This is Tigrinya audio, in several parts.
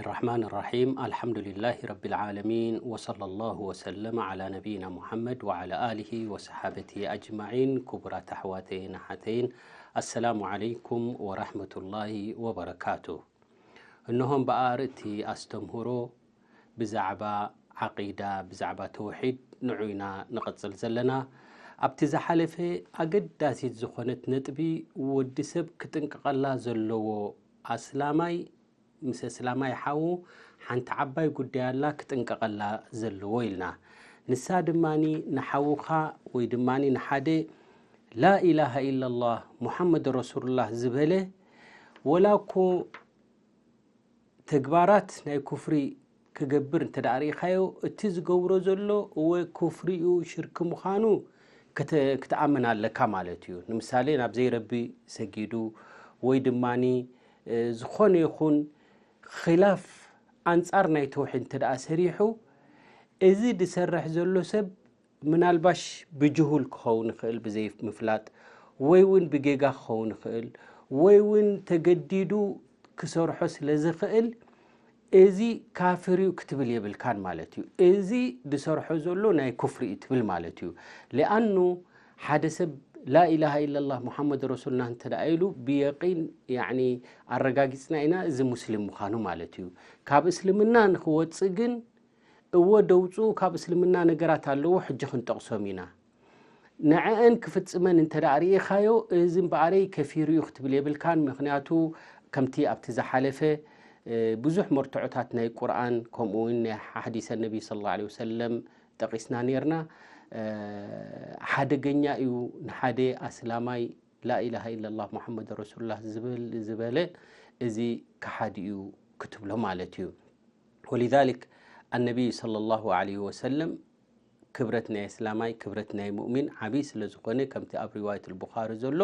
الرحمن الرحيم. الحمد لله رب العالمين، وصلى الله وسلم على نبينا محمد وعلى آله وصحابته أجمعين. ክቡራት ኣሕዋተይን ኣሓተይን፣ ኣሰላሙ ዓለይኩም ወራህመቱላሂ ወበረካቱ። እነሆም ብኣርእቲ ኣስተምህሮ ብዛዕባ ዓቂዳ፣ ብዛዕባ ተውሒድ ንዑ ኢና ንቐጽል ዘለና። ኣብቲ ዝሓለፈ ኣገዳሲት ዝኾነት ነጥቢ፣ ወዲ ሰብ ክጥንቀቐላ ዘለዎ፣ ኣስላማይ ምስ ኣስላማይ ሓዉ ሓንቲ ዓባይ ጉዳይ ኣላ ክጥንቀቐላ ዘለዎ ኢልና። ንሳ ድማኒ ንሓውኻ ወይ ድማኒ ንሓደ ላኢላሃ ኢላላህ ሙሓመድ ረሱሉላህ ዝበለ፣ ወላ እኮ ተግባራት ናይ ኩፍሪ ክገብር እንተ ደኣ ርኢኻዮ፣ እቲ ዝገብሮ ዘሎ እወ ኩፍሪኡ ሽርኪ ምዃኑ ክተ-፣ ክትኣምን ኣለካ ማለት እዩ። ንምሳሌ፣ ናብ ዘይረቢ ሰጊዱ ወይ ድማኒ፣ እ፣ ዝኾነ ይኹን ኺላፍ ኣንጻር ናይ ተውሒድ እንተ ደኣ ሰሪሑ፣ እዚ ዝሰርሕ ዘሎ ሰብ ምናልባሽ ብጅሁል ክኸውን ይኽእል፣ ብዘይምፍላጥ፣ ወይ እውን ብጌጋ ክኸውን ይኽእል፣ ወይ እውን ተገዲዱ ክሰርሖ ስለ ዝኽእል፣ እዚ ካፍር እዩ ክትብል የብልካን ማለት እዩ። እዚ ዝሰርሖ ዘሎ ናይ ኩፍሪ እዩ ትብል ማለት እዩ። ሊኣኑ ሓደ ሰብ ላኢላሃ ኢላላህ ሙሓመድ ረሱልና እንተ ደኣ ኢሉ ብየቂን፣ ያዕኒ፣ ኣረጋጊጽና ኢና እዚ ሙስሊም ምዃኑ ማለት እዩ። ካብ እስልምና ንኽወጽእ ግን፣ እወ፣ ደውጽኡ ካብ እስልምና ነገራት ኣለዎ፣ ሕጂ ክንጠቕሶም ኢና። ንዐአን ክፍጽመን እንተ ደኣ ርኢኻዮ፣ እዚ እምበኣረይ ከፊሩ እዩ ክትብል የብልካን። ምኽንያቱ፣ ከምቲ ኣብቲ ዝሓለፈ፣ እ፣ ብዙሕ መርትዖታት ናይ ቁርኣን፣ ከምኡ እውን ናይ ሓዲሰ ነቢ ሰለላሁ ዐለይሂ ወሰለም ጠቒስና ኔርና። እ፣ ሓደገኛ እዩ ንሓደ ኣስላማይ ላኢላሃ ኢላላህ ሙሓመድ ረሱሉላህ ዝብል፣ ዝበለ፣ እዚ ከሓዲ እዩ ክትብሎ ማለት እዩ። ወሊዛሊክ ኣነቢይ ሰለላሁ ዐለይሂ ወሰለም ክብረት ናይ እስላማይ፣ ክብረት ናይ ሙእሚን ዓብዪ ስለ ዝኾነ፣ ከምቲ ኣብ ሪዋየት ኣልቡኻሪ ዘሎ፣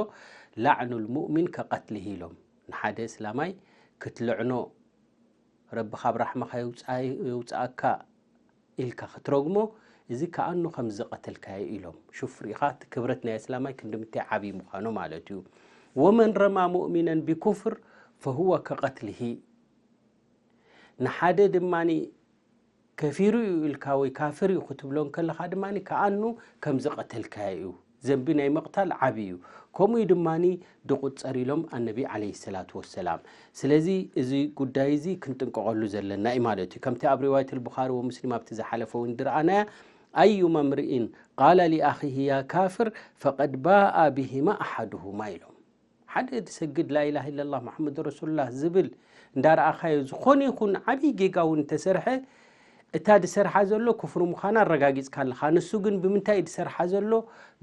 ላዕኑ ልሙእሚን ከቀትልሂ ኢሎም። ንሓደ እስላማይ ክትልዕኖ፣ ረቢ ካብ ራሕማኻ የውጻ-፣ የውጽኣካ ኢልካ ክትረግሞ፣ እዚ ከኣኑ ከም ዝቐተልካዮ ኢሎም። ሹፍ፣ ርኢኻ፣ እቲ ክብረት ናይ እስላማይ ክንዲ ምንታይ ዓብዪ ምዃኑ ማለት እዩ። ወመን ረማ ሙእሚነን ቢኩፍር ፈሁወ ከቀትልሂ። ንሓደ ድማኒ ከፊሩ እዩ ኢልካ ወይ ካፍር እዩ ክትብሎ እንከለኻ ድማኒ ከኣኑ ከም ዝቐተልካዮ እዩ። ዘንቢ ናይ ምቕታል ዓቢ እዩ። ከምኡ እዩ ድማኒ ድቑጸር ኢሎም ኣነቢ ዓለይሂ ሰላቱ ወሰላም። ስለዚ እዚ ጉዳይ እዚ ክንጥንቀቐሉ ዘለና እዩ ማለት እዩ። ከምቲ ኣብ ሪዋየት ኣልቡኻሪ ወሙስሊም ኣብቲ ዝሓለፈ እውን ድረኣናያ፣ ኣዩማ ምርኢን ቃለ ሊኣኺሂ ያ ካፍር ፈቀድ ባኣ ቢሂማ ኣሓዱሁማ ኢሎም። ሓደ ዝሰግድ ላኢላሃ ኢለላህ ሙሓመድ ረሱሉላህ ዝብል እንዳረኣኻዮ፣ ዝኾነ ይኹን ዓብዪ ጌጋ እውን እንተሰርሐ፣ እታ ዝሰርሓ ዘሎ ኩፍሪ ምዃና ኣረጋጊጽካ ኣለኻ። ንሱ ግን ብምንታይ እዩ ዝሰርሓ ዘሎ?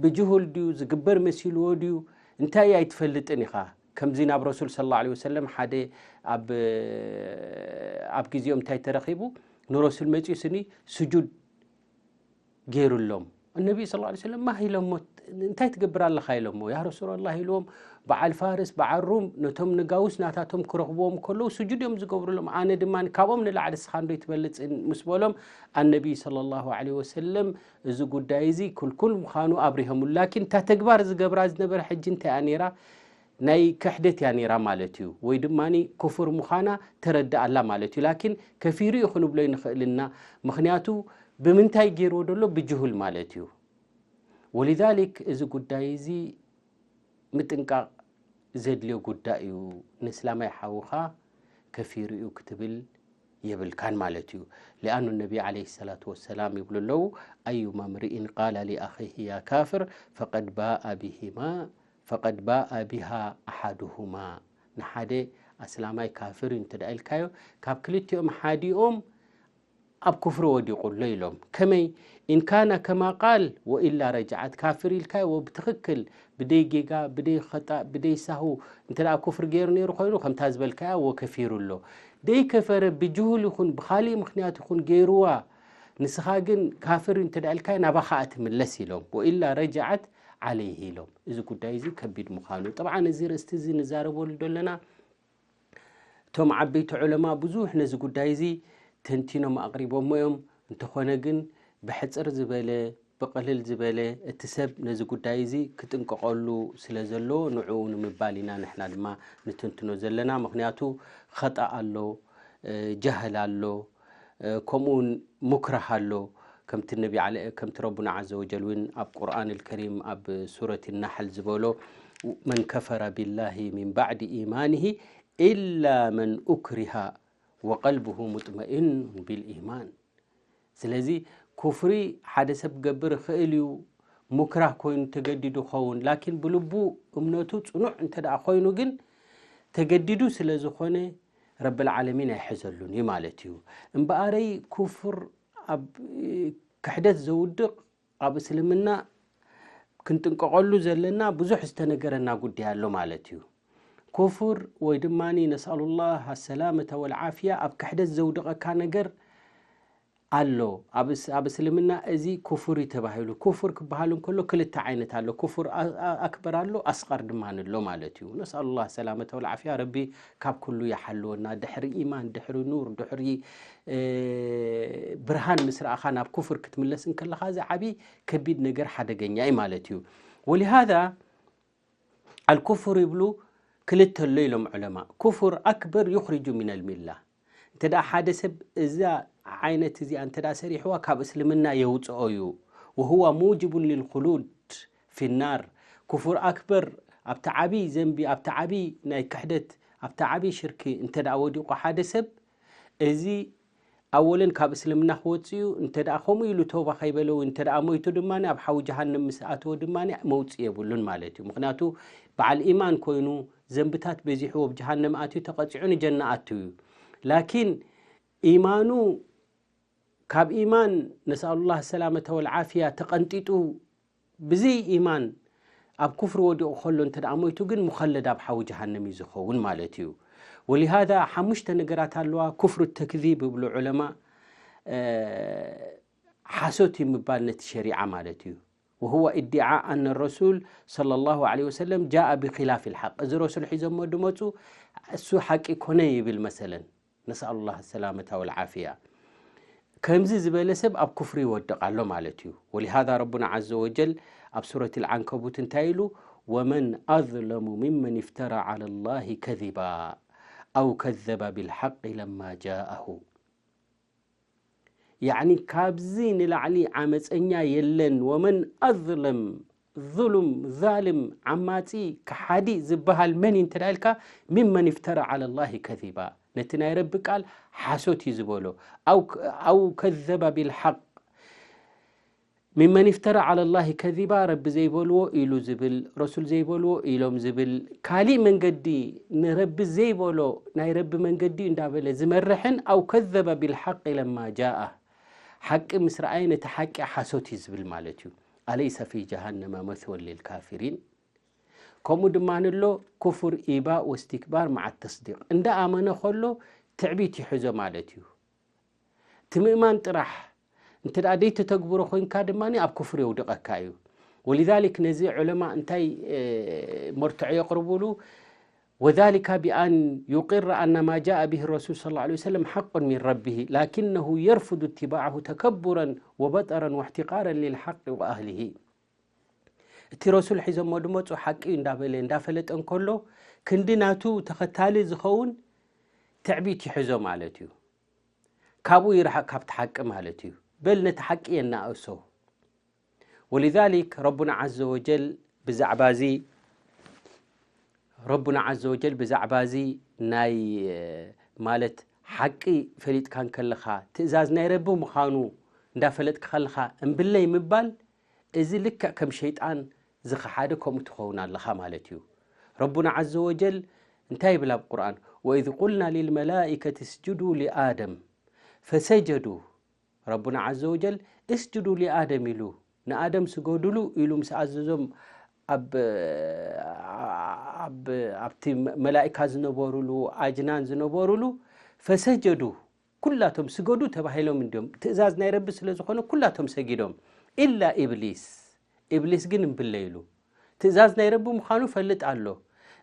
ብጅሁል ድዩ? ዝግበር መሲልዎ ድዩ? እንታይ እዩ ኣይትፈልጥን ኢኻ። ከምዚ ናብ ረሱል ሰለላሁ ዐለይሂ ወሰለም ሓደ ኣብ፣ ኣብ ግዜኦም እንታይ ተረኺቡ፣ ንረሱል መጺኡ ስኒ ስጁድ ገይሩሎም። እነቢ ሰለላሁ ዐለይሂ ወሰለም ማህ ኢሎሞ፣ እንታይ ትገብር ኣለኻ ኢሎሞ፣ ያ ረሱላላህ ኢልዎም፣ በዓል ፋርስ፣ በዓል ሩም ነቶም ንጋውስ ናታቶም ክረኽብዎም ከለዉ ስጁድ እዮም ዝገብሩሎም። ኣነ ድማ ካብኦም ንላዕሊ እስኻ እንዶ ይትበልጽ ምስ በሎም፣ ኣነቢ ሰለላሁ ዐለይሂ ወሰለም እዚ ጉዳይ እዚ ክልኩል ምዃኑ ኣብሪሆምሉ። ላኪን እታ ተግባር ዝገብራ ዝነበረ ሕጂ እንታይ እያ ነይራ? ናይ ክሕደት እያ ነይራ ማለት እዩ፣ ወይ ድማ ኩፍር ምዃና ተረድኣላ ማለት እዩ። ላኪን ከፊሩ እዩ ክንብሎ ይንኽእል ኢና፣ ምኽንያቱ ብምንታይ ገይርዎ ደሎ? ብጅሁል ማለት እዩ። ወሊዛሊክ እዚ ጉዳይ እዚ ምጥንቃቕ ዘድልዮ ጉዳይ እዩ። ንእስላማይ ሓውኻ ከፊሩ እዩ ክትብል የብልካን ማለት እዩ። ሊኣኑ ነቢ ዓለይሂ ሰላቱ ወሰላም ይብሉ ኣለዉ፣ ኣዩማ ምርኢን ቃለ ሊኣኺሂ ያ ካፍር ፈቀድ ባኣ ቢሂማ፣ ፈቀድ ባኣ ቢሃ ኣሓዱሁማ። ንሓደ ኣስላማይ ካፍር እዩ እንተ ደኣ ኢልካዮ፣ ካብ ክልቲኦም ሓዲኦም ኣብ ኩፍሪ ወዲቑ ኣሎ ኢሎም። ከመይ? ኢን ካነ ከማ ቃል ወኢላ ረጅዓት፣ ካፍር ኢልካዮ ብትኽክል፣ ብደይ ጌጋ፣ ብደይ ኸጣእ፣ ብደይ ሳሁ፣ እንተ ደኣ ኩፍሪ ገይሩ ነይሩ ኮይኑ፣ ከምታ ዝበልካያ ወከፊሩ ኣሎ። ደይ ከፈረ ብጅሁል ይኹን ብኻሊእ ምኽንያት ይኹን ገይሩዋ፣ ንስኻ ግን ካፍር እንተ ደኣ ኢልካዮ ናባኻ እያ ትምለስ ኢሎም። ወኢላ ረጅዓት ዓለይሂ ኢሎም። እዚ ጉዳይ እዚ ከቢድ ምዃኑ። ጠብዓን እዚ ርእስቲ እዚ ንዛረበሉ ደለና፣ እቶም ዓበይቲ ዑለማ ብዙሕ ነዚ ጉዳይ እዚ ተንቲኖም ኣቕሪቦሞ እዮም። እንተኾነ ግን ብሕጽር ዝበለ፣ ብቕልል ዝበለ፣ እቲ ሰብ ነዚ ጉዳይ እዚ ክጥንቀቐሉ ስለ ዘለዎ ንዕኡ ንምባል ኢና ንሕና ድማ ንትንትኖ ዘለና። ምኽንያቱ ኸጣእ ኣሎ፣ እ፣ ጀህል ኣሎ፣ እ፣ ከምኡውን ሙክራህ ኣሎ። ከምቲ ነቢ ዓለ-፣ ከምቲ ረቡና ዓዘ ወጀል እውን ኣብ ቁርኣን ኣልከሪም ኣብ ሱረት ናሕል ዝበሎ፣ "መን ከፈረ ቢላሂ ሚን ባዕዲ ኢማኒሂ ኢላ መን ኡክሪሃ ወቀልብሁ ሙጥመኢኑን ቢልኢማን." ስለዚ ኩፍሪ ሓደ ሰብ ክገብር ይኽእል እዩ፣ ሙክራህ ኮይኑ ተገዲዱ ኸውን፣ ላኪን ብልቡ እምነቱ ጽኑዕ እንተ ደኣ ኮይኑ ግን ተገዲዱ ስለ ዝኾነ ረብል ዓለሚን ኣይሕዘሉን እዩ ማለት እዩ። እምበኣረይ ኩፍር ኣብ ክሕደት ዘውድቕ ኣብ እስልምና ክንጥንቀቐሉ ዘለና ብዙሕ ዝተነገረና ጉዳይ ኣሎ ማለት እዩ። ኩፍር ወይ ድማ ነስኣሉላህ ኣሰላመተ ወልዓፍያ ኣብ ክሕደት ዘውድቐካ ነገር ኣሎ። ኣብ እስ-፣ ኣብ እስልምና እዚ ኩፍር እዩ ተባሂሉ። ኩፍር ክበሃል እንከሎ ክልተ ዓይነት ኣሎ። ኩፍር ኣ-፣ ኣ-፣ ኣክበር ኣሎ፣ ኣስቐር ድማ ኣሎ ማለት እዩ። ነስኣሉላህ ሰላመተ ወልዓፍያ፣ ረቢ ካብ ኩሉ ይሓልወና። ድሕሪ ኢማን፣ ድሕሪ ኑር፣ ድሕሪ፣ እ፣ ብርሃን ምስ ረኣኻ ናብ ኩፍር ክትምለስ እንከለኻ፣ እዚ ዓቢ ከቢድ ነገር ሓደገኛ እዩ ማለት እዩ። ወሊሃዛ ኣልኩፍር ይብሉ ክልተ ኣሎ ኢሎም ዑለማ። ኩፍር ኣክበር ዩኽሪጁ ሚነል ሚላ። እንተ ደኣ ሓደ ሰብ እዛ ዓይነት እዚኣ እንተ ደኣ ሰሪሕዋ ካብ እስልምና የውጽኦ እዩ። ወሁዋ ሙጅቡን ሊልኹሉድ ፊናር። ኩፍር ኣክበር ኣብቲ ዓቢ ዘንቢ፣ ኣብቲ ዓቢ ናይ ክሕደት፣ ኣብቲ ዓቢ ሽርኪ እንተ ደኣ ወዲቑ ሓደ ሰብ፣ እዚ ኣወለን ካብ እስልምና ክወጽእ እዩ። እንተ ደኣ ከምኡ ኢሉ ተውባ ከይበለ ወይ እንተ ደኣ ሞይቱ ድማ ኣብ ሓዊ ጀሃነም ምስ ኣተወ ድማ መውጽኢ የብሉን ማለት እዩ። ምኽንያቱ በዓል ኢማን ኮይኑ ዘንብታት በዚሕዎ ኣብ ጀሃነም ኣትዩ ተቐጺዑ ንጀና ኣትዩ እዩ። ላኪን ኢማኑ ካብ ኢማን ነስኣሉላህ ሰላመተ ወልዓፍያ ተቐንጢጡ ብዘይ ኢማን ኣብ ኩፍሪ ወዲቑ ከሎ እንተ ደኣ ሞይቱ ግን ሙኸለድ ኣብ ሓዊ ጀሃነም እዩ ዝኸውን ማለት እዩ። ወሊሃዛ ሓሙሽተ ነገራት ኣለዋ። ኩፍሩ ተክዚብ ይብሉ ዑለማ፣ እ፣ ሓሶት እዩ ምባል ነቲ ሸሪዓ ማለት እዩ። ወሁወ ኢድዓ ኣነ ረሱል ሰለላሁ ዐለይሂ ወሰለም ጃአ ብኺላፊል ሓቅ። እዚ ረሱል ሒዞሞ ድመጹ እሱ ሓቂ ኮነ ይብል መሰለን። ነስኣሉላህ ሰላመታ ወልዓፍያ። ከምዚ ዝበለ ሰብ ኣብ ኩፍሪ ይወድቕ ኣሎ ማለት እዩ። ወሊሃዛ ረቡና ዐዘ ወጀል ኣብ ሱረት ልዓንከቡት እንታይ ኢሉ? "ወመን ኣዝለሙ ሚመን ኢፍተራ ዐለ ላሂ ከዚባ ኣው ከዘበ ቢልሓቂ ለማ ጃአሁ።" ያዕኒ ካብዚ ንላዕሊ ዓመፀኛ የለን። "ወመን ኣዝለም" ዙሉም፣ ዛልም፣ ዓማጺ፣ ከሓዲ ዝበሃል መን እዩ እንተ ኢልካ፣ ሚመን ኢፍተራ ዐለ ላሂ ከዚባ፣ ነቲ ናይ ረቢ ቃል ሓሶት እዩ ዝበሎ፣ ኣው፣ ኣው ከዘበ ቢልሓቅ፣ ሚመን ኢፍተራ ዐለ ላሂ ከዚባ፣ ረቢ ዘይበልዎ ኢሉ ዝብል፣ ረሱል ዘይበልዎ ኢሎም ዝብል፣ ካሊእ መንገዲ ንረቢ ዘይበሎ ናይ ረቢ መንገዲ እንዳበለ ዝመርሕን፣ ኣው ከዘበ ቢልሓቅ ለማ ጃአ፣ ሓቂ ምስ ረኣየ ነቲ ሓቂ ሓሶት እዩ ዝብል ማለት እዩ። ኣለይሰ ፊ ጀሃነመ መስወን ሊልካፊሪን። ከምኡ ድማ ንሎ ኩፍር፣ ኢባእ ወስትክባር መዓ ተስዲቅ። እንዳ ኣመነ ከሎ ትዕቢት ይሕዞ ማለት እዩ። እቲ ምእማን ጥራሕ እንተ ደኣ ደይተተግብሮ ኮይንካ ድማ ኣብ ኩፍር የውድቐካ እዩ። ወሊዛሊክ ነዚ ዑለማ እንታይ፣ እ፣ መርትዖ የቕርቡሉ? "ወዛሊካ ቢኣን ዩቂረ ኣነ ማ ጃአ ቢሂ ረሱል ሰለላሁ ዐለይሂ ወሰለም ሓቁን ሚን ረቢሂ ላኪነሁ የርፉዱ እትባዐሁ ተከቡረን ወበጠረን ወእሕትቃረን ሊልሓቂ ወኣህሊሂ።" እቲ ረሱል ሒዞሞ ድመፁ ሓቂ እዩ እንዳበለ እንዳፈለጠ እንከሎ ክንዲ ናቱ ተኸታሊ ዝኸውን ትዕቢት ይሕዞ ማለት እዩ። ካብኡ ይርሓቕ ካብቲ ሓቂ ማለት እዩ። በል ነቲ ሓቂ የናእሶ። ወሊዛሊክ ረቡና ዐዘ ወጀል ብዛዕባ እዚ፣ ረቡና ዐዘ ወጀል ብዛዕባ እዚ ናይ፣ እ፣ ማለት ሓቂ ፈሊጥካ እንከለኻ ትእዛዝ ናይ ረቢ ምዃኑ እንዳፈለጥካ ከለኻ እምብለይ ምባል፣ እዚ ልክዕ ከም ሸይጣን ዝኸሓደ ከምኡ ትኸውን ኣለኻ ማለት እዩ። ረቡና ዐዘ ወጀል እንታይ ይብል ኣብ ቁርኣን? "ወኢዝ ቁልና ሊልመላኢከት እስጁዱ ሊኣደም ፈሰጀዱ" ረቡና ዐዘ ወጀል "እስጁዱ ሊኣደም" ኢሉ፣ ንኣደም ስገዱሉ ኢሉ ምስ ኣዘዞም፣ ኣብ፣ ኣብ፣ ኣብቲ መላኢካ ዝነበሩሉ፣ ኣጅናን ዝነበሩሉ፣ ፈሰጀዱ፣ ኩላቶም ስገዱ ተባሂሎም እንድዮም። ትእዛዝ ናይ ረቢ ስለ ዝኾነ ኩላቶም ሰጊዶም። ኢላ ኢብሊስ፣ ኢብሊስ ግን እምብለ ኢሉ። ትእዛዝ ናይ ረቢ ምዃኑ ፈልጥ ኣሎ።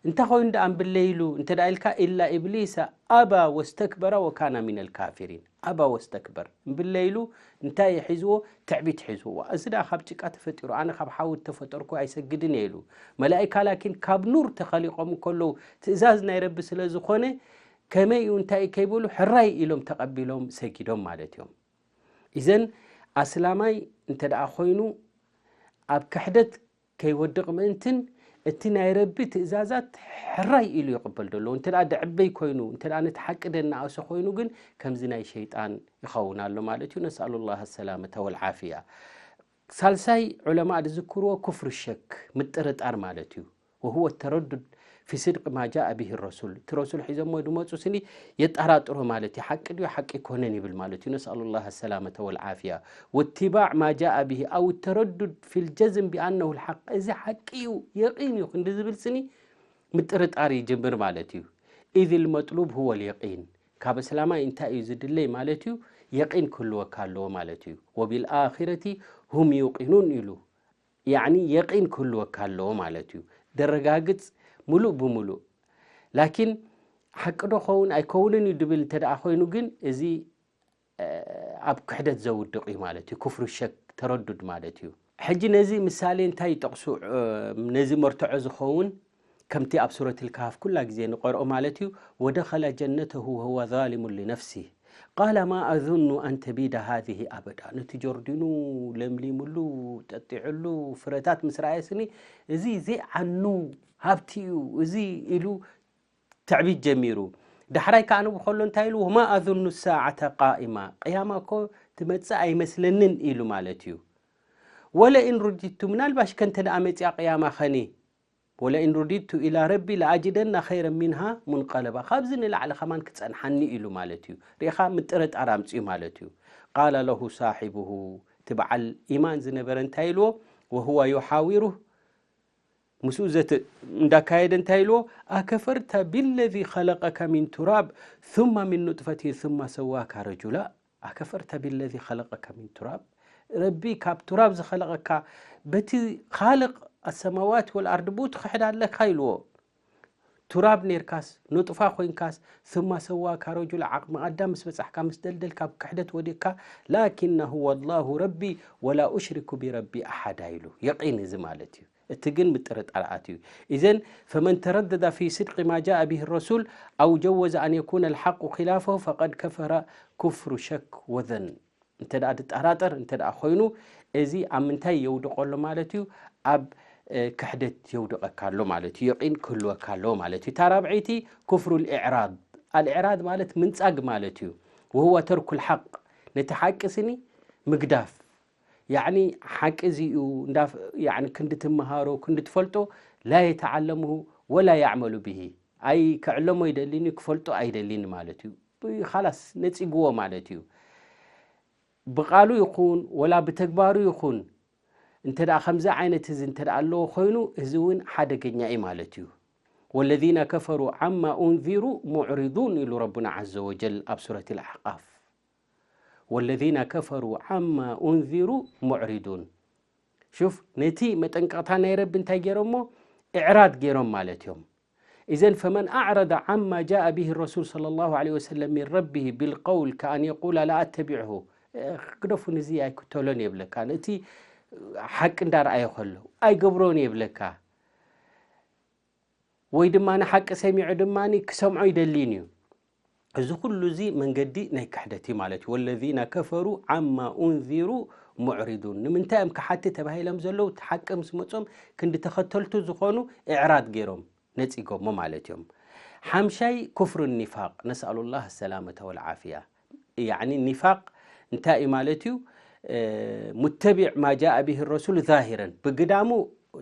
እንታይ ኮይኑ ደኣ እምብለ ኢሉ እንተ ደኣ ኢልካ፣ ኢላ ኢብሊሰ ኣባ ወስተክበረ ወካና ሚነል ካፊሪን። ኣባ ወስተክበር። እምብለ ኢሉ እንታይ ሒዝዎ? ትዕቢት ሒዝዎ። እዚ ደኣ ካብ ጭቃ ተፈጢሩ፣ ኣነ ካብ ሓዊ ተፈጠርኩ ኣይሰግድን እየ ኢሉ። መላኢካ ላኪን ካብ ኑር ተኸሊቖም እንከለዉ፣ ትእዛዝ ናይ ረቢ ስለ ዝኾነ፣ ከመይ እዩ እንታይ ከይበሉ ሕራይ ኢሎም ተቐቢሎም ሰጊዶም ማለት እዮም። ኢዘን ኣስላማይ እንተ ደኣ ኮይኑ ኣብ ክሕደት ከይወድቕ ምእንትን እቲ ናይ ረቢ ትእዛዛት ሕራይ ኢሉ ይቕበል ዘሎ። እንተ ደኣ ደዕበይ ኮይኑ፣ እንተ ደኣ ነቲ ሓቂ ደናኣሶ ኮይኑ ግን ከምዚ ናይ ሸይጣን ይኸውን ኣሎ ማለት እዩ። ነስኣሉ ላህ ሰላመተ ወልዓፍያ። ሳልሳይ ዑለማእ ዝዝክርዎ ኩፍር ሸክ፣ ምጥርጣር ማለት እዩ። ወሁወ ተረዱድ ፊ ስድቅ ማ ጃአ ብሂ ረሱል። እቲ ረሱል ሒዞሞ ድመፁ ስኒ የጠራጥሮ ማለት እዩ። ሓቂ ድዩ ሓቂ ኣይኮነን ይብል ማለት እዩ። ነስኣሉ ላህ ሰላመተ ወልዓፍያ። ወትባዕ ማ ጃአ ብሂ ኣው ተረዱድ ፊ ልጀዝም ቢኣነሁ ልሓቅ። እዚ ሓቂ እዩ፣ የቂን እዩ ክንዲ ዝብል ስኒ ምጥርጣር ይጅምር ማለት እዩ። ኢዝ ልመጥሉብ ሁወ ልየቂን። ካብ ኣስላማይ እንታይ እዩ ዝድለይ ማለት እዩ? የቂን ክህልወካ ኣለዎ ማለት እዩ። ወቢልኣኺረቲ ሁም ዩቂኑን ኢሉ። ያዕኒ የቂን ክህልወካ ኣለዎ ማለት እዩ። ደረጋግጽ ሙሉእ ብሙሉእ። ላኪን ሓቂ ዶ ኸውን ኣይከውንን እዩ ድብል እንተ ደኣ ኮይኑ ግን እዚ፣ እ፣ ኣብ ክሕደት ዘውድቕ እዩ ማለት እዩ። ኩፍሩ ሸክ፣ ተረዱድ ማለት እዩ። ሕጂ ነዚ ምሳሌ እንታይ ይጠቕሱ? እ፣ ነዚ መርትዖ ዝኸውን ከምቲ ኣብ ሱረት ልካህፍ ኩላ ግዜ ንቐርኦ ማለት እዩ። ወደኸለ ጀነተሁ ወሁወ ዛሊሙን ሊነፍሲህ ቃለ ማ ኣዙኑ ኣን ተቢደ ሃዚህ ኣበዳ። ነቲ ጀርዲኑ ለምሊሙሉ፣ ጠጢዕሉ፣ ፍረታት ምስ ረኣየ ስኒ፣ እዚ ዘይዓኑ ሃብቲ እዩ፣ እዚ ኢሉ ትዕቢት ጀሚሩ። ዳሕራይ ከኣ ንቡ ከሎ እንታይ ኢሉ? ወማ ኣዙኑ ሳዓተ ቃኢማ፣ ቅያማ እኮ ትመጽእ ኣይመስለንን ኢሉ ማለት እዩ። ወለኢን ሩዲቱ፣ ምናልባሽ ከ እንተ ደኣ መጺኣ ቅያማ ኸኒ፣ ወለኢን ሩዲቱ ኢላ ረቢ ለኣጅደና ኸይረን ሚንሃ ሙንቀለባ፣ ካብዚ ንላዕሊ ኸማን ክጸንሓኒ ኢሉ ማለት እዩ። ርኢኻ ምጥርጣር ኣምጽኡ ማለት እዩ። ቃለ ለሁ ሳሒቡሁ፣ እቲ በዓል ኢማን ዝነበረ እንታይ ኢልዎ? ወሁወ ዩሓዊሩህ፣ ምስኡ ዘተ እንዳካየደ እንታይ ኢልዎ? ኣከፈርተ ቢለዚ ኸለቀከ ሚን ቱራብ ثم ሚን ኑጥፈቲ ثم ሰዋካ ረጁላ። ኣከፈርተ ቢለዚ ኸለቀከ ሚን ቱራብ። ረቢ ካብ ቱራብ ዝኸለቐካ በቲ ኻልቕ ኣሰማዋት ወልኣርድ ብኡ ትኽሕድ ኣለካ ኢልዎ። ቱራብ ኔርካስ፣ ኑጥፋ ኮይንካስ፣ ثم ሰዋካ ረጁላ፣ ዓቕሚ ኣዳም ምስ በጻሕካ፣ ምስ ደልደልካ፣ ኣብ ክሕደት ወዲቕካ፣ ላኪን ሁወ ላሁ ረቢ ወላ ኡሽሪኩ ቢረቢ ኣሓዳ ኢሉ። የቂን እዚ ማለት እዩ። እቲ ግን ምጥርጣር ኣትዩ። ኢዘን ፈመን ተረደደ ፊ ስድቂ ማ ጃአ ብሂ ረሱል ኣው ጀወዘ ኣን የኩነ ልሓቁ ኪላፈሁ ፈቀድ ከፈረ ኩፍሩ ሸክ ወዘን። እንተ ደኣ ድጠራጠር እንተ ደኣ ኮይኑ፣ እዚ ኣብ ምንታይ የውድቆ ኣሎ ማለት እዩ? ኣብ፣ እ፣ ክሕደት የውድቐካ ኣሎ ማለት እዩ። የቂን ክህልወካ ኣለዎ ማለት እዩ። እታ ራብዐይቲ ኩፍሩ ልኢዕራድ። ኣልኢዕራድ ማለት ምንጻግ ማለት እዩ። ወሁወ ተርኩ ልሓቅ፣ ነቲ ሓቂ ስኒ ምግዳፍ። ያዕኒ ሓቂ እዚ እዩ እንዳ፣ ያዕኒ ክንዲ ትመሃሮ፣ ክንዲ ትፈልጦ፣ ላ የተዓለምሁ ወላ ያዕመሉ ብሂ። ኣይ ክዕለሞ ኣይደልን እዩ፣ ክፈልጦ ኣይደልን ማለት እዩ። ብ-፣ ኻላስ ነጺግዎ ማለት እዩ። ብቓሉ ይኹን ወላ ብተግባሩ ይኹን፣ እንተ ደኣ ከምዚ ዓይነት እዚ እንተ ደኣ ኣለዎ ኮይኑ፣ እዚ እውን ሓደገኛ እዩ ማለት እዩ። ወለዚነ ከፈሩ ዓማ ኡንዚሩ ሙዕሪዱን ኢሉ ረቡና ዓዘ ወጀል ኣብ ሱረት ልኣሕቃፍ። ወለዚነ ከፈሩ ዓማ ኡንዚሩ ሙዕሪዱን። ሹፍ፣ ነቲ መጠንቀቕታ ናይ ረቢ እንታይ ገይሮሞ? ኢዕራድ ገይሮም ማለት እዮም። ኢዘን ፈመን ኣዕረደ ዓማ ጃአ ብሂ ረሱል ሰለላሁ ዐለይሂ ወሰለም ሚን ረቢሂ ቢልቀውል ከኣን የቁላ ላ ኣተቢዕሁ፣ እ፣ ግደፉን፣ እዚ ኣይክተሎን የብለካ። ነቲ ሓቂ እንዳረኣየ ከሎ ኣይገብሮን የብለካ። ወይ ድማ ንሓቂ ሰሚዑ ድማ ክሰምዖ ይደሊን እዩ። እዚ ኩሉ እዚ መንገዲ ናይ ክሕደት እዩ ማለት እዩ። ወለዚነ ከፈሩ ዓማ ኡንዚሩ ሙዕሪዱን። ንምንታይ እዮም ክሓቲ ተባሂሎም ዘለዉ? እቲ ሓቂ ምስ መጾም ክንዲ ተኸተልቱ ዝኾኑ ኢዕራድ ገይሮም ነጺጎሞ ማለት እዮም። ሓምሻይ ኩፍሩ ኒፋቅ፣ ነስኣሉ ላህ ሰላመተ ወልዓፍያ። ያዕኒ ኒፋቅ እንታይ እዩ ማለት እዩ? እ፣ ሙተቢዕ ማ ጃአ ብሂ ረሱል ዛሂረን፣ ብግዳሙ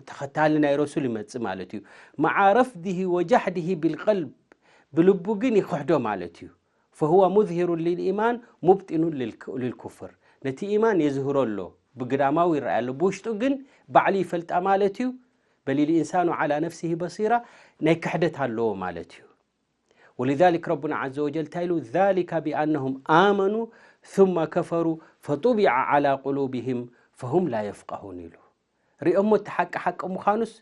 ተኸታሊ ናይ ረሱል ይመጽእ ማለት እዩ። መዓ ረፍድሂ ወጃሕድሂ ቢልቀልብ፣ ብልቡ ግን ይኽሕዶ ማለት እዩ። ፈሁወ ሙዝሂሩን ሊልኢማን ሙብጢኑን ሊልክ-፣ ሊልኩፍር። ነቲ ኢማን የዝህሮ ኣሎ፣ ብግዳማዊ ይረኣይ ኣሎ፣ ብውሽጡ ግን ባዕሉ ይፈልጣ ማለት እዩ። በሊል ኢንሳኑ ዓላ ነፍሲሂ በሲራ፣ ናይ ክሕደት ኣለዎ ማለት እዩ። ወሊዛሊክ ረቡና ዓዘ ወጀል እንታይ ኢሉ? ዛሊከ ቢኣነሁም ኣመኑ ثم ከፈሩ ፈጡቢዐ ዓላ ቁሉብሂም ፈሁም ላ የፍቀሁን ኢሉ። ሪኦሞ እቲ ሓቂ ሓቂ ምዃኑስ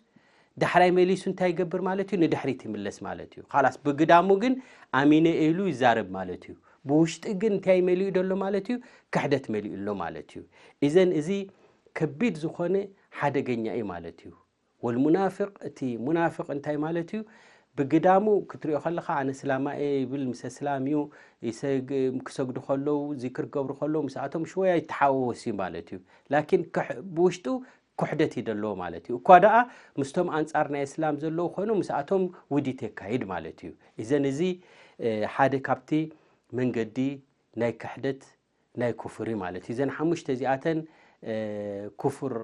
ዳሕራይ መሊሱ እንታይ ይገብር ማለት እዩ? ንድሕሪት ይምለስ ማለት እዩ። ኻላስ ብግዳሙ ግን ኣሚነ ኢሉ ይዛረብ ማለት እዩ። ብውሽጢ ግን እንታይ መሊኡ ደሎ ማለት እዩ? ክሕደት መሊኡ ኣሎ ማለት እዩ። ኢዘን እዚ ከቢድ ዝኾነ ሓደገኛ እዩ ማለት እዩ። ወልሙናፍቅ፣ እቲ ሙናፍቅ እንታይ ማለት እዩ? ብግዳሙ ክትሪኦ ከለኻ ኣነ እስላማ እየ ይብል፣ ምስ እስላም እዩ ይሰግ-፣ ክሰግዱ ከለዉ ዚክር ክገብሩ ከለዉ ምስኣቶም ሽወያ ይተሓወወስ እዩ ማለት እዩ። ላኪን ክሕ-፣ ብውሽጡ ኩሕደት እዩ ዘለዎ ማለት እዩ። እኳ ደኣ ምስቶም ኣንጻር ናይ እስላም ዘለዉ ኮይኑ ምስኣቶም ውዲት የካይድ ማለት እዩ። እዘን እዚ ሓደ ካብቲ መንገዲ ናይ ክሕደት ናይ ኩፍር እዩ ማለት እዩ። እዘን ሓሙሽተ እዚኣተን ኩፍር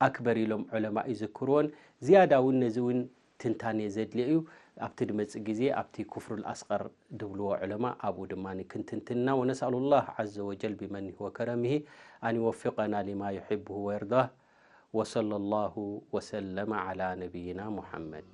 ኣክበር ኢሎም ዑለማ ይዝክርዎን ዝያዳ እውን ነዚ እውን ትንታኔ ዘድልዮ እዩ። ኣብቲ ድመጽእ ግዜ ኣብቲ ኩፍሩል ኣስቀር ድብልዎ ዑለማ ኣብኡ ድማ ክንትንትና ወነስኣሉ ላህ ዓዘ ወጀል ቢመኒሂ ወከረሚሂ ኣን ይወፊቀና ሊማ ዩሕብሁ ወየርዳህ። ወሰለ ላሁ ወሰለመ ዓላ ነቢይና ሙሐመድ።